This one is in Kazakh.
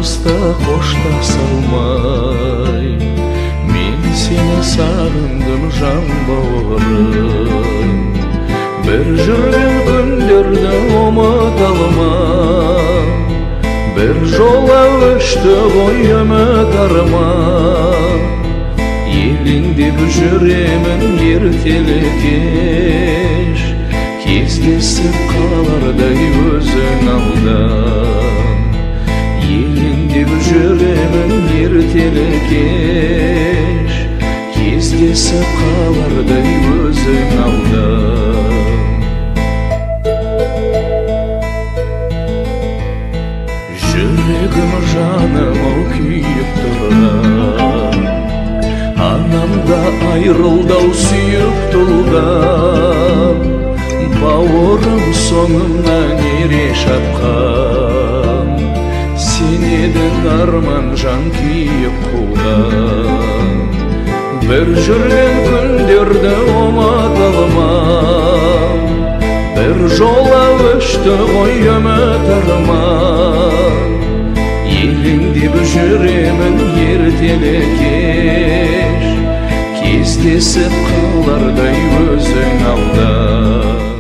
Алыста қоштаса алмай, мен сені сағындым жан бауырым. Бір жүрген күндерді ұмыта алмай, бір жола өшті ғой үміт арман. Елеңдеп жүремін ертелі кеш, кездесіп қалардай өзің алдан. Елеңдеп жүремін ертелі кеш, кездесіп қалардай өзің алдан. Жүрегім жаным-ау күйіп тұрған, анам да айрылды-ау сүйіп тұлдан. Бауырым соңымнан ере шапқан, сен едің арман жан күйіп қуған. Бір жүрген күндерді ұмыта алмам, бір жола өшті ғой үміт арман. Елеңдеп жүремін ертелі кеш, кездесіп қалардай өзің алдан.